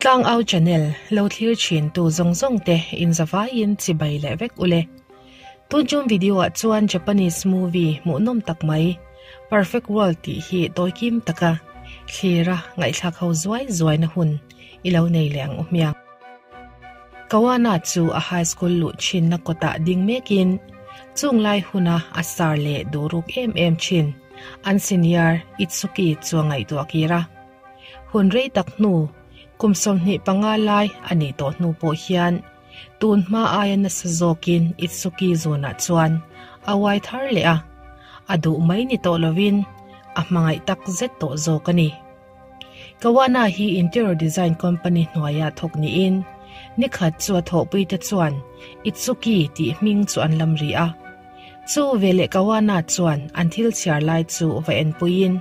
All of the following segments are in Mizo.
Tlangau channel lo thlir thin tu zawng zawng te in zavaiin chibai leh vek ule. Tun chung video ah chuan Japanese movie hmuhnawm tak mai Perfect World tih hi tawikim taka thlira ngaihthlak ho zuai zuai na hun i lo nei leh ang u hmiang. Kawana chu a high school luh thinna kawtah ding mekin chung lai huna a sar leh duhruk em em thin an senior Itsuki chu a ngaihtuah kir a. Hun rei tak hnu, kum 25 lai a nih tawh hnu pawh hian tun hma aia nasa zawkin Itsuki zunah chuan a uai thar leh a, a duh mai ni tawh lovin a hmangaih tak zet tawh zawk a ni. Kawana hi interior design company hnuaia thawk niin nikhat chu a thawhpuite chuan Itsuki tih hming chu an lam ri a. Chu veleh Kawana chuan an thil chhiar lai chu va enpuiin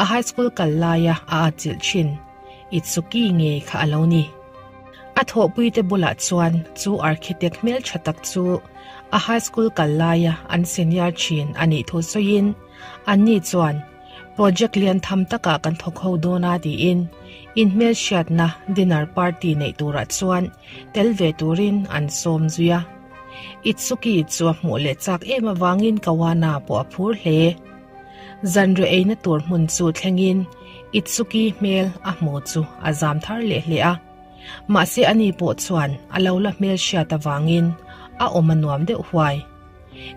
a high school kal laia a atchilh thin Itsuki nge kha a lo ni. A thawhpuite bulah chuan chu architect hmeltha tak chu a high school kal laia an senior thin a nih thu sawiin anni chuan Project lian tham takah kan thawk ho dawn a tiin inhmelhriatna dinner party neih turah chuan tel ve turin an sawm zui a. Itsuki chu a hmuh leh chak em avangin Kawana pawh a phur hle. Zanriah eina tur hmun chu thlengin Itsuki hmel a hmu chu a zam thar leh hle a. Mahse ani pawh chuan a lo la hmelhriat avangin a awm a nuam deuh huai.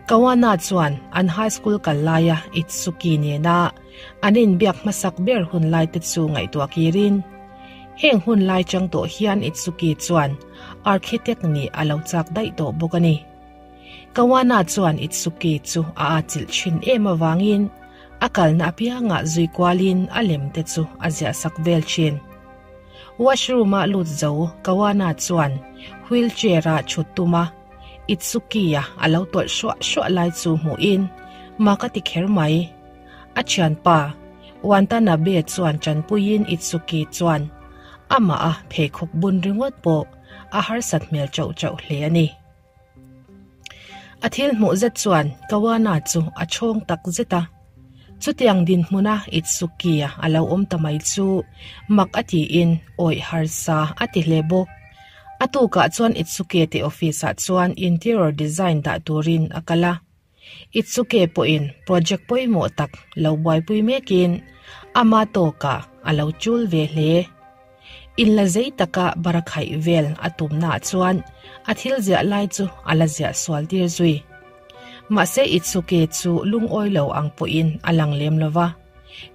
Kawana chuan an high school kal laia Itsuki nena an inbiak hmasak ber hun lai te chu ngaihtuah kirin, heng hun lai chang tawh hian Itsuki chuan architect nih a lo chak daih tawh bawk a ni. Kawana chuan Itsuki chu a atchilh thin em avangin a kalna apiangah zui kualin a lem te chu a ziah sak vel thin. Washroom-a lut zo Kawana chuan wheelchair-a thut tum a, Itsuki-a a lo tawlh hruah hruah lai chu hmuhin mak a ti kher mai. A thianpa, Watanabe chuan tanpuiin Itsuki chuan amah a pheikhawk bun ringawt pawh a harsat hmel chauh chauh hle a ni. A thil hmuh zet chuan Kawana chu a chhawng tak zet a. Chutiang dinhmuna Itsuki-a a lo awm ta mai chu mak a tiin awih harsa a ti hle bawk. A tukah chuan Itsuki te office ah chuan interior design dah turin a kal a. Itsuki pawhin project pawimawh tak lo buaipui mekin ama tawkah a lo chul ve hle. Inla zei taka barakhaih vel a tumnaah chuan a thil ziah lai chu a la ziah sual tir zui. Mahse Itsuki chu lungawi lo ang pawhin a lang lem lo va,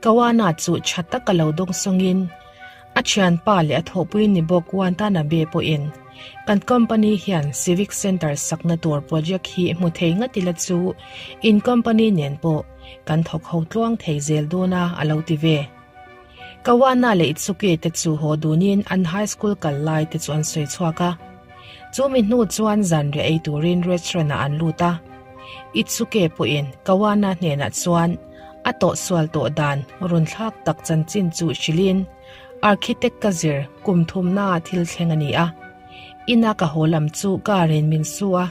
Kawana chu tha taka lo dawng sawngin a thianpa leh a thawhpui ni bawk Watanabe pawhin kan company hian Civic Centre sakna tur project hi hmu thei ngat ila chu in company nen pawh kan thawk ho tluang thei zel dawn a a lo ti ve. Kawana leh Itsuki te chu haw dunin an high school kal lai te chu an sawi chhuak a. Chu mi hnu chuan zanriah ei turin restaurant ah an lut a. Itsuke pawhin Kawana hnenah chuan a tawhsual tawh dan rawn thlak tak chanchin chu hrilhin architect ka zir kum thumna thil thleng a ni a. Ina ka haw lam chu car in min su a,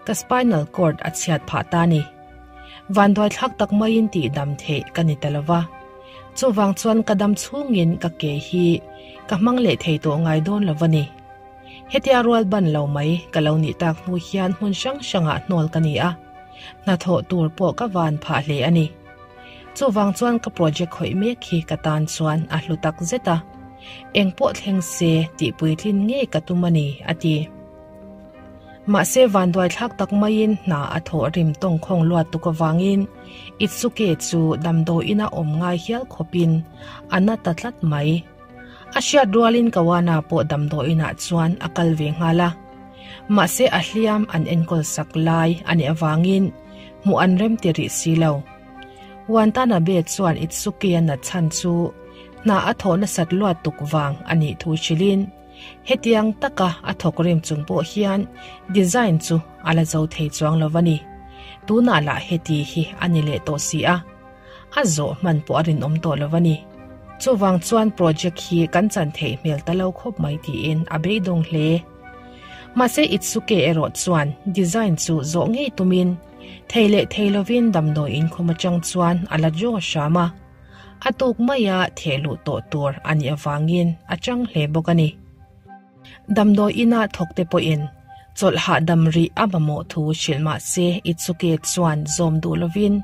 ka spinal cord a chhiat phah ta a ni. Vanduai thlak tak maiin tih dam theih ka ni ta lo va. Chuvang chuan ka dam chhungin ka ke hi ka hmang leh thei tawh ngai dawn lo a ni. Hetia rual ban lo mai ka lo nih tak hnu hian hmun hrang hrangah hnawl ka ni a, hnathawh tur pawh ka van phah hle a ni. Chuvang chuan ka project khawih mek hi ka tan chuan a hlu tak zet a, eng pawh thleng se tih puitlin ngei ka tum a ni, a ti. Mahse vanduai thlak tak maiin hna a thawh rim tawngkhawng luat tuk avangin Itsuke chu damdawiin a awm ngai hial khawpin a na ta tlat mai. A hriat rualin Kawana pawh damdawiinah chuan a kal ve nghal a. Mahse a hliam an enkawl sak lai a nih avangin hmuh an rem ti rih si lo. Watanabe chuan Itsuki-a nat chhan chu hna a thawh nasat luat tuk vang a nih thu hrilhin, Hetiang taka a thawk rem chung pawh hian design chu a la zo thei chuang lo a ni. Tunah lah heti hi a ni leh tawh si a, a zawh hman pawh a rinawm tawh lo a ni. Chuvang chuan project hi kan chan theih hmel ta lo khawp mai tiin a beidawng hle. Mahse Itsuke erawh chuan design chu zawh ngei tumin thei leh thei lovin damdawi inkhawm atang chuan a la jaw hram a. A tuk maia theh luh tawh tur a nih avangin a chang hle bawk a ni. Damdawi ina thawk te pawhin chawlh hahdam rih a mamawh thu hrilh mah se Itsuki chuan zawm duh lovin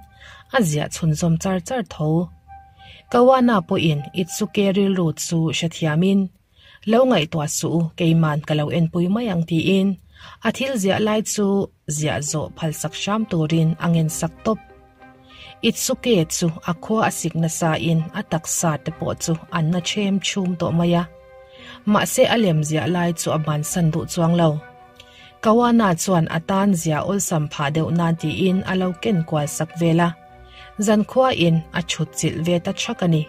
a ziah chhunzawm char char tho. Kawana pawhin Itsuki rilru chu hrethiamin, Lo ngaihtuah suh u, keiman ka lo enpui mai ang tiin a thil ziah lai chu ziah zawh phalsak hram turin a ngensak tawp. Itsuke chu a khua a sik nasa in a taksa te pawh chu an na ṭhem chhum tawh mai a. Mahse a lem ziah lai chu a bansan duh chuang lo. Kawana chuan a tan zia awlsam phah deuh nan tiin a lo ken kual sak vel a. Zankhua in a chhut chilh ve ta ṭhak a ni.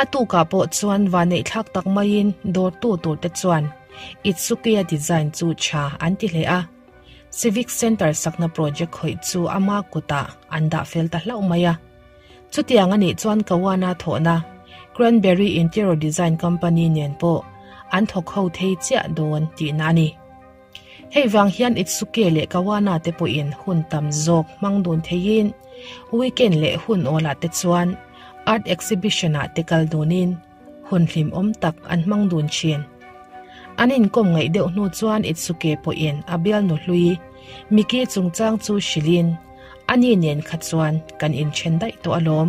A tukah pawh chuan vaneihthlak tak maiin dawrtu tur te chuan Itsuke-a design chu tha an ti hle a. Civic Centre sakna project khawih chu ama kutah an dah fel ta hlauh mai a. Chutiang a nih chuan Kawana thawhna Cranberry Interior Design Company nen pawh an thawk ho thei chiah dawn tihna a ni. Hei vang hian Itsuke leh Kawana te pawhin hun tam zawk hmang dun theiin weekend leh hun awlah te chuan art exhibition ah te kal dunin hun hlimawm tak an hmang dun thin. An inkawm ngaih deuh hnu chuan Itsuke pawhin a bialnu hlui Miki chungchang chu hrilhin ani nen kha chuan kan inthen daih tawh alawm.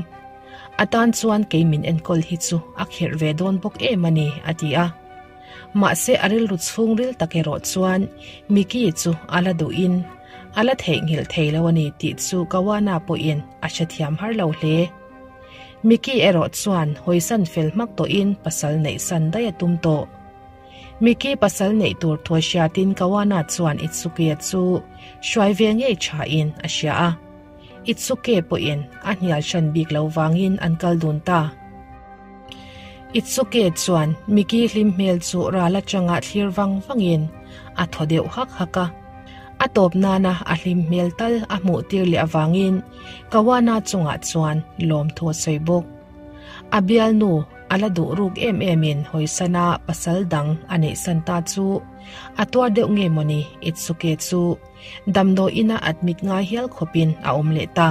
A tan chuan kei min enkawl hi chu a khirh ve dawn bawk em a ni, a ti a. Mahse a rilru chhungril tak erawh chuan Miki chu a la duhin a la theihnghilh thei lo a ni tih chu Kawana pawhin a hrethiam har lo hle. Miki erawh chuan hawisan fel hmak tawhin pasal neih san daih a tum tawh. Miki pasal neih tur thu hriatin Kawana chuan Itsuki-a chu hruai ve ngei thain a hria a. Itsuki pawhin a hnial hran bik lo vangin an kal dun ta. Itsuki chuan Miki hlim hmel chu ral atanga thlir vang vangin a thaw deuh hak hak a. A tawp nana a hlim hmel tal a hmuh tir leh avangin Kawana chungah chuan lawmthu a sawi bawk. A bialnu a la duh ruk em emin hawisana pasal dang a neihsan ta chu a tuar deuh nge mawni Itsuke chu damdawi ina admit ngai hial khawpin a awm leh ta.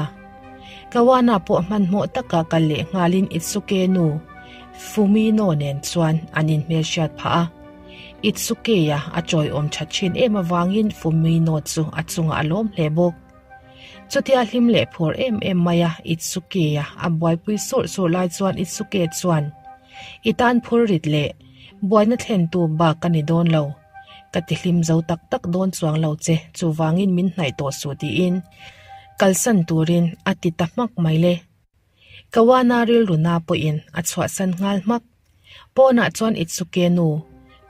Kawana pawh hmanhmawh taka kal leh nghalin Itsuke nu Fumino nen chuan an inhmelhriat phah a. Itsuke-a a chawiawm that thin em avangin Fumino chu a chungah a lawm hle bawk. Chutia hlim leh phur em em maia Itsuke-a a buaipui surh surh lai chuan Itsuke chuan, I tan phur rit leh buaina thlentu bak ka ni dawn lo. Ka ti hlim zo tak tak dawn chuang lo che, chuvangin min hnaih tawh suh tiin kalsan turin a ti ta hmak mai le. Kawana rilru na pawhin a chhuahsan nghal hmak. Pawnah chuan Itsuke nu,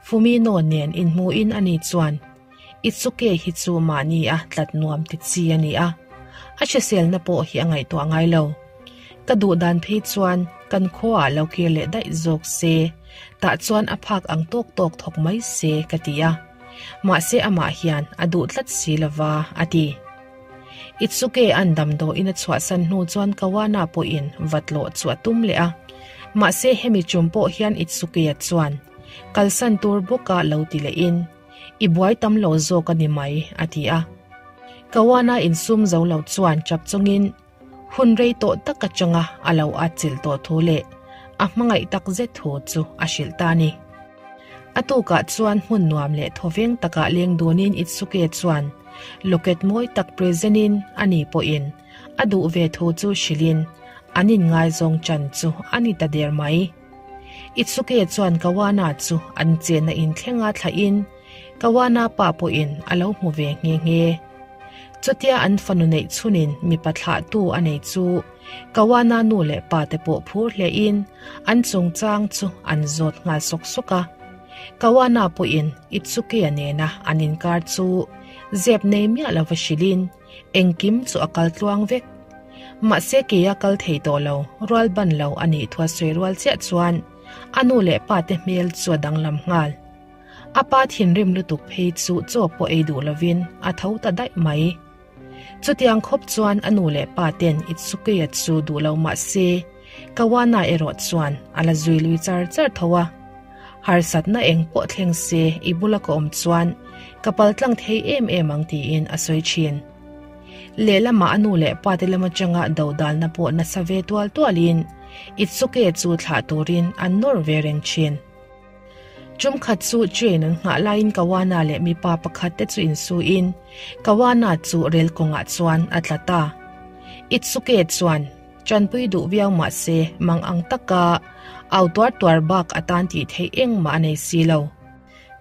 Fumino nen inhmuhin ani chuan, Itsuke hi chu mahni a tlat nuam ti chi a ni a, a hriselna pawh hi a ngaihtuah ngai lo. Ka duh dan phei chuan kan khuaah lo kir leh daih zawk se, tah chuan a phak ang tawk tawk thawk mai se ka ti a. Mahse amah hian a duh tlat si lova, a ti. Itsuke an damdawiin a chhuahsan hnu chuan Kawana pawhin vatlawh chu a tum leh a. Mahse hemi tum pawh hian Itsuke-a chuan kalsan tur bawka lo ti lehin, I buai tam lo zawk a ni mai, a ti a. Kawana insum zo lo chuan chap chungin hun rei tawh tak atanga a lo atchilh tawh thu leh a hmangaih tak zet thu chu a hrilh ta a ni. A tukah chuan hmun nuam leh thawveng takah leng dunin Itsuke chuan locket mawi tak present-in ani pawhin a duh ve thu chu hrilhin an inngaizawng chan chu a ni ta der mai. Itsuke chuan Kawana chu an chenna inthlenga thlahin Kawana pa pawhin a lo hmu ve nghe nghe. Chutia an fanu neih chhunin mipa thlahtu a nei chu Kawana nu leh pa te pawh phur hlein an chungchang chu an zawt nghal sawk sawk a. Kawana pawhin Itsuki-a nena an inkar chu zep nei miah lova hrilhin engkim chu a kal tluang vek. Mahse keia kal thei tawh lo, rual ban lo a nih thua sawi rual chiah chuan a nu leh pa te hmel chu a danglam nghal. A pa thinrim lutuk phei chu chaw pawh ei duh lovin a tho ta daih mai. Chutiang khawp chuan a nu leh pa ten Itsuki-a chu duh lo mah se, Kawana erawh chuan a la zui lui char char tho a. Harsatna eng pawh thleng se i bula ka awm chuan ka pal tlang thei em em ang tiin a sawi thin. Lehlamah a nu leh pa te lam atanga dodalna pawh nasa ve tual tualin Itsuki-a chu thlah turin an nawr ve reng thin. Tum khat chu train an nghah laiin Kawana leh mipa pakhat te chu insuin Kawana chu rel kawngah chuan a tla ta. Itsuke chuan Tanpui duh viau mah se mang ang taka au tuar tuar bak atan tih theih engmah a nei si lo.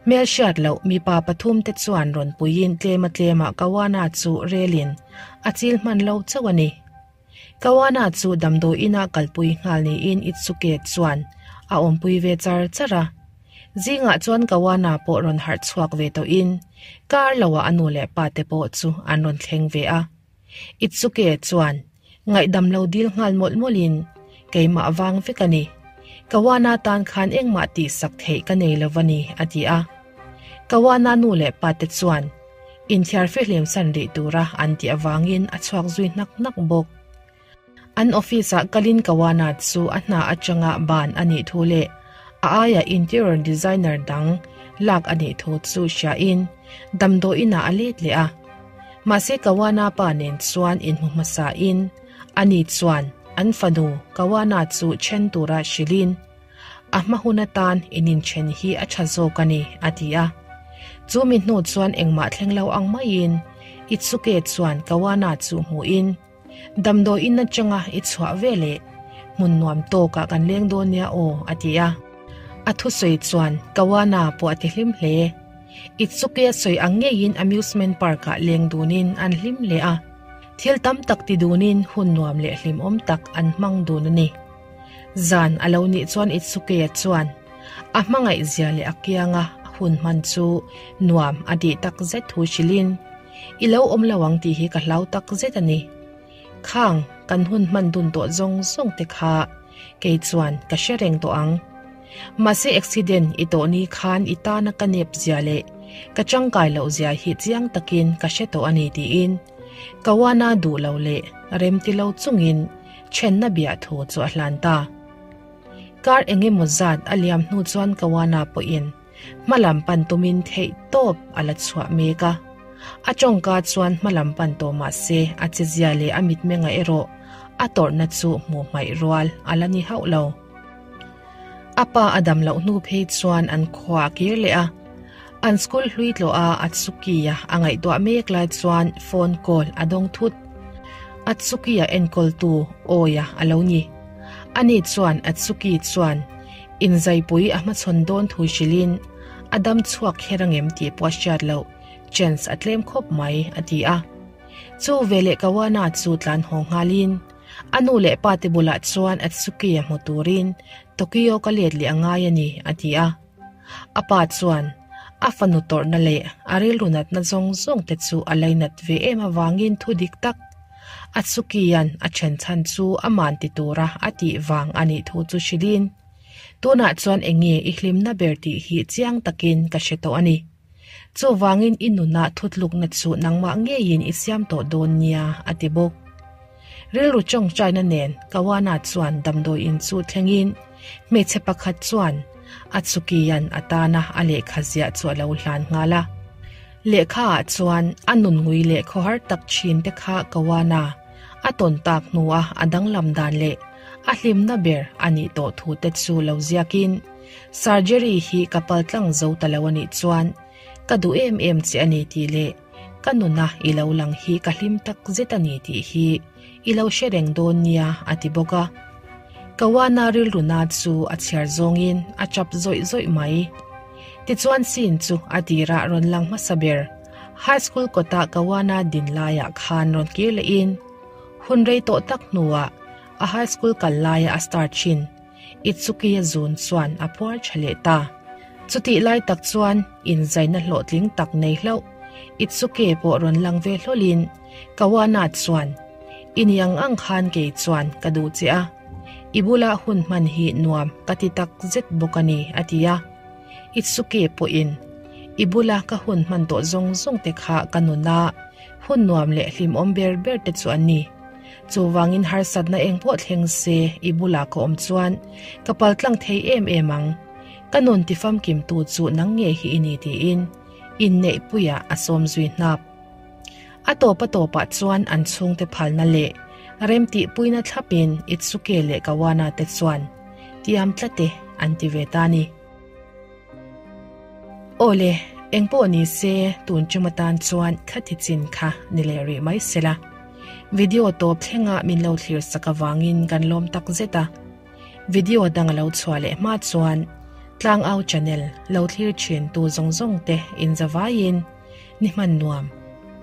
Hmel hriat loh mipa pathum te chuan rawn puiin tlema tlemah Kawana chu relin a chil hman lo chauh a ni. Kawana chu damdawi inah kalpui nghal niin Itsuke chuan a awmpui ve char char a. Zingah chuan Kawana pawh rawn harh chhuak ve tawhin kar loah a nu leh pa te pawh chu an rawn thleng ve a. Itsuke chuan ngaihdam lo dil nghal mawlh mawlhin keimah vang vek a ni. Kawana tan khan engmah tihsak theih ka nei lo va ni a ti a. Kawana nu leh pa te chuan inthiar fihlim san rih tura an tih avangin a chhuak zui hnak hnak bawk. An office ah kalin Kawana chu a hna atanga ban a nih thu leh a aia interior designer dang lak a nih thu chu hriain damdawiin ah a let leh a. Mahse Kawana pa nen chuan inhmu hmasa in ani chuan an fanu Kawana chu then tura hrilhin a hma hun atan in inthen hi a tha zawk a ni, a ti a. Chu mi hnu chuan engmah thleng lo ang maiin Itsuke chuan Kawana chu hmuhin Damdawi in atanga i chhuah ve leh hmun nuam tawkah kan leng dawn nia aw, a ti a. A thusawi chuan Kawana pawh a ti hlim hle. Itsuke a sawi ang ngeiin amusement park-ah leng dunin an hlim hle a. Thil tam tak ti dunin hun nuam leh hlimawm tak an hmang dun a ni. Zan a lo nih chuan Itsuke-a chuan a hmangaihzia leh a kianga hun hman chu nuam a tih tak zet thu hrilhin, I lo awm lo ang tih hi ka hlau tak zet a ni. Khang kan hun hman dun tawh zawng zawng te kha kei chuan ka hre reng tawh ang. Mahse accident i tawh ni khan i tana ka nep zia leh ka tangkai loh zia hi chiang takin ka hre tawh a ni tiin Kawana duh lo leh remti lo chungin thenna biah thu chu a hlan ta. Kar eng emaw zat a liam hnu chuan Kawana pawhin hmalam pan tumin theih tawp a la chhuah mek a. A tawngka chuan hmalam pan tawh mah se a chezia leh a mitmenga erawh a tawrhna chu hmuh hmaih rual a la ni hauh lo. A pa a dam loh hnu phei chuan an khua a kir leh a. An school hlui tlawh a Atsuki-a a ngaihtuah mek lai chuan phone call a dawng thut. Atsuki-a enkawltu Awi-a a lo ni. Ani chuan Atsuki chuan inzaipui a hmachhawn dawn thu hrilhin a dam chhuak kher angem tih pawh a hriat loh chance a tlem khawp mai a ti a. Chu veleh Kawana chu tlan haw nghalin A nu leh pa te bulah chuan Atsuki-a hmu turin Tokyo ka let leh a ngai a ni, a ti a. A pa chuan a fanu tawrhna leh a rilru natna zawng zawng te chu a lainat ve em avangin thu dik tak Atsuki-a'n a then chhan chu aman ti tura a tih vang a nih thu chu hrilhin, Tunah chuan eng nge i hlimna ber tih hi chiang takin ka hre tawh a ni. Chuvangin i nunah thutlukna chu nangmah ngeiin i siam tawh dawn nia, a ti bawk. Rilru tawngtaina nen Kawana chuan damdawi in chu thlengin hmeichhe pakhat chuan Atsukian a tana a lehkha ziah chu a lo hlan nghal a. Lehkhaah chuan a nun ngui leh khawhar tak thin te kha Kawana a tawn tak hnua a danglam dan leh a hlimna ber a nih tawh thu te chu lo ziakin Surgery hi ka pal tlang zo ta lo a nih chuan ka duh em em che a ni tih leh ka nuna i lo lang hi ka hlim tak zet a ni tih hi i lo hre reng dawn nia a ti bawk a. Kawana rilruna chu a chhiar zawngin a chap zawih zawih mai. Tichuan scene chu a tirah rawn lang hmasa ber High School kawtah Kawana din laiah khan rawn kir lehin hun rei tawh tak hnuah a high school kal laia a star thin. Itsuki a zun chuan a phuar tha leh ta. Chutih lai tak chuan inzaina hlawhtling tak nei hlauh Itsuki pawh rawn lang ve hlawlin Kawana chuan, I ni ang ang khan kei chuan ka duh che a, i bula hun hman hi nuam ka ti tak zet bawk a ni, a ti a. Itsuki pawhin, I bula ka hun hman tawh zawng zawng te kha ka nuna hun nuam leh hlimawm ber ber te chu an ni. Chuvangin harsatna eng pawh thleng se i bulah ka awm chuan ka paltlang thei em em ang. Ka nun tifamkimtu chu nang nge hi i ni tiin inneihpuiah a sawm zui hnap. A tawp a tawpah chuan an chhungte phalna leh remtihpuina thlapin Itsuke leh Kawana te chuan tiam tlate an ti ve ta ni. Aw le, engpawh ni se tun tum atan chuan khati chin kha ni leh rih mai sela. Video tawp thlenga min lo thlir sak avangin kan lawm tak zet a. Video dang a lo chhuah leh hma chuan Tlangau channel lo thlir thin tu zawng zawng te in zavaiin ni hman nuam,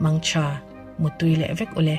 mangtha, mutui leh vek ule.